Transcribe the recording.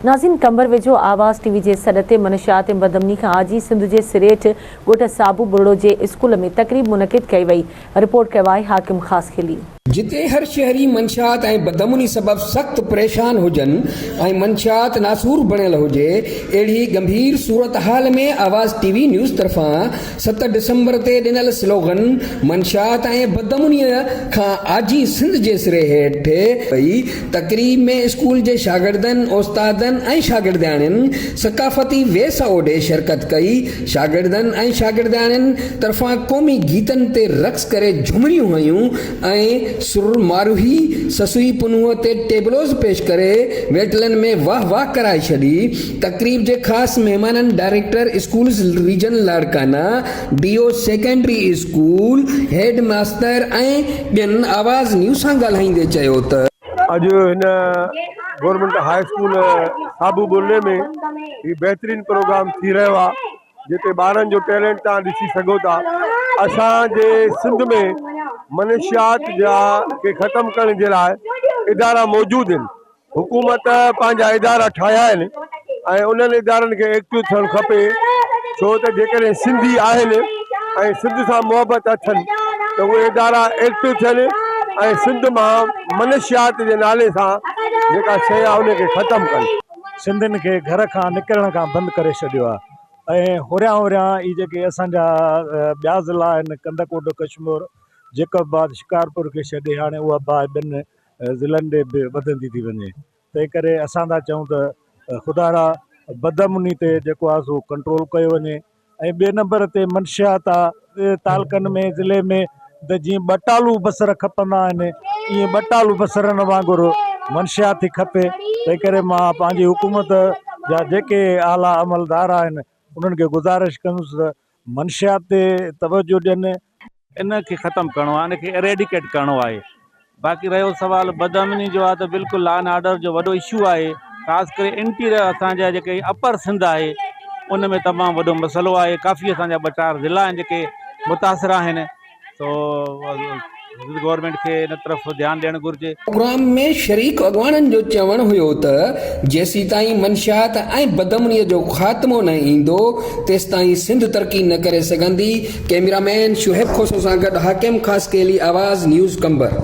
ناظرين قمبر ويجهو آواز ٽي وي جي سڏ تي منشيات ۽ بدامني کان آجي سنڌ جي سريٺ ڳوٺ صابو ٻرڙو جي اسڪول ۾ تقريب منعقد ڪئي وئي، رپورٽ ڪيو آهي حاڪم خاصخيلي. جتي هر شهري منشيات ۽ بدامني سبب سخت پريشان هجن ۽ منشيات ناسور بڻيل هجي، اهڙي ڳنڀير صورتحال ۾ آواز ٽي وي نيوز طرفان ست ڊسمبر تي ڏنل سلوگن منشيات ۽ بدامنيء کان آجي سنڌ جي سري هيٺ پئي تقريب ۾ اسڪول جي شاگردن، استادن ۽ شاگردياڻين ثقافتي ويس اوڍي شرڪت ڪئي. شاگردن ۽ شاگردياڻين طرفان قومي گيتن تي رقص ڪري جهمريون هنيون ۽ سر ماروهي سسئي پنهونء تي ٽيبلوز پيش ڪري ويٺلن ۾ واهه واهه ڪرائي ڇڏي. تقريب جي خاص مهمانن director schools region Larkana, D O secondary school, head master ۽ ٻين آواز نيوز سان ڳالهائيندي چيو ته. اڄ هن گورنمينٽ هاء اسڪول صابو ٻرڙي ۾ هي بهترين پروگرام ٿي رهيو آهي جتي ٻارن جو ٽيلنٽ توهان ڏسي سگهو ٿا اسان جي سنڌ ۾ منشيات جا کي ختم ڪرڻ جي لاء ادارا موجود آهن حڪومت پنهنجا ادارا ٺاهيا آهن ۽ انهن ادارن کي ايڪٽو ٿيڻ کپي ڇو ته جيڪڏهن سنڌي آهن ۽ سنڌ سان محبت اٿن ته اهي ادارا ايڪٽو ٿين ۽ سنڌ مان منشيات جي نالي سان جيڪا شيء آهي ان کي ختم ڪن. سنڌين کي گهر کان نڪرڻ کان بند ڪري ڇڏيو آهي ۽ هوريان هوريان هي جيڪي اسان جا ٻيا ضلعا آهن ڪنڌڪوٽ ڪشمور جيڪب آباد شڪارپور کي ڇڏي هاڻي اها باهه ٻين ضلعن ڏي به وڌندي ٿي وڃي تنهن ڪري اسان ٿا چئون ته خدارا بدامني تي جيڪو آهي سو ڪنٽرول ڪيو وڃي ۽ ٻئي نمبر تي منشيات آ تعلقن ۾ ضلعي ۾ ته جيئن ٻٽالو بصر کپندا آهن ائين ٻٽالو بصرن وانگر منشيات ٿي کپي تنهن ڪري مان پنهنجي حڪومت جا جيڪي اعليٰ عملدار آهن انهن کي گذارش ڪندس ته منشيات تي توجه ڏين. ان کي ختم ڪرڻو آهي ان کي اريڊيڪيٽ ڪرڻو آهي باقي رهيو سوال بدامني جو آهي ته بلڪل لا اينڊ آرڊر جو وڏو اشو آهي خاص ڪري انٽيريئر اسان جا جيڪي اپر سنڌ آهي ان ۾ تمام وڏو مسئلو آهي ڪافي اسان جا ٻه چار ضلعا آهن جيڪي متاثر آهن سو سنڌ گورنمينٽ کي ان طرف ڌيان ڏيڻ گهرجي. پروگرام ۾ شريڪ اڳواڻن جو چوڻ هيو ته جيسيتائين منشيات ۽ بدامني جو خاتمو نه ايندو تيستائين سنڌ ترقي نه ڪري سگهندي، ڪئميرا مين شعيب کوسو سان گڏ حاڪم خاصخيلي آواز نيوز قمبر.